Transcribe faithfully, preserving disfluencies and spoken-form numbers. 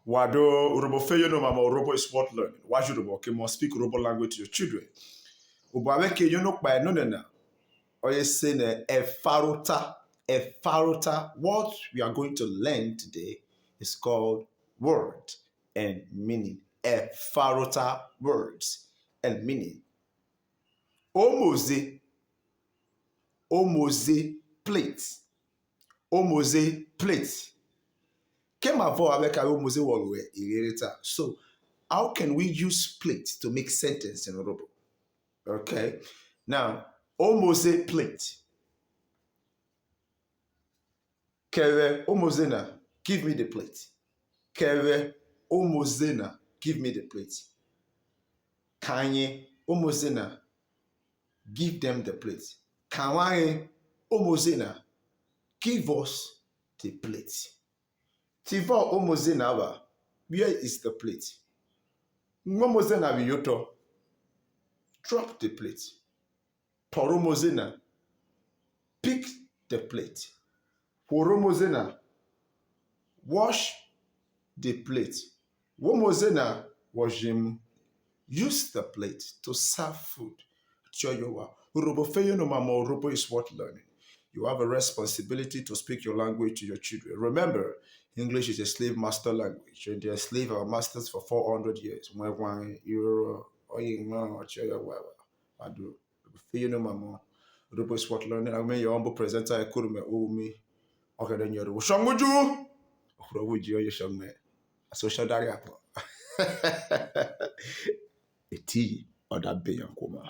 Wa do Urhobo fe yono, mamọ, Urhobo is worth learning. Wa jẹ Urhobo ke mọ speak Urhobo language to your children. Obo a vwẹ ke yono kpahe nonẹna, ọye se nẹ ẹfarota. Ẹfarota. What we are going to learn today is called word and meaning. Ẹfarota, words and meaning. Omoze. Omoze, plate. Omoze, plate. Ke mavọ a vwẹ kẹ omoze wọ ru erere ta? So, how can we use plate to make sentence in Urhobo? Okay. Now, omoze, plate. Kẹ vwẹ omoze na, give me the plate. Kẹ vwẹ omoze na, give me the plate. Kẹ ayen omoze na, give them the plate. Kẹ avwanre omoze na, give us the plate. Tivọ omoze na epha? Where is the plate? Mu omoze na phiyotọ. Drop the plate. Tọrọ omoze na. Pick the plate. Hworo omoze na. Wash the plate. Wo omoze na, wọ je mu. Use the plate to serve food. Tiọyẹ wa. Urhobo fe yono, mamọ, Urhobo is worth learning. You have a responsibility to speak your language to your children. Remember, English is a slave master language, and they enslaved our masters for four hundred years. Wẹn ghwanre, iroro, ọye nwa, tiọyẹ wa. Wa do. Fe yono, mamọ, Urhobo is worth learning. I'm your humble presenter, Ekurume Owumi. Ọghẹnẹ nyẹrẹ wo shọ muju. Ọhurọ wo ji ọye shọ mẹ. Aso shọ dari akpọ. Eti ọ da beyan kuoma.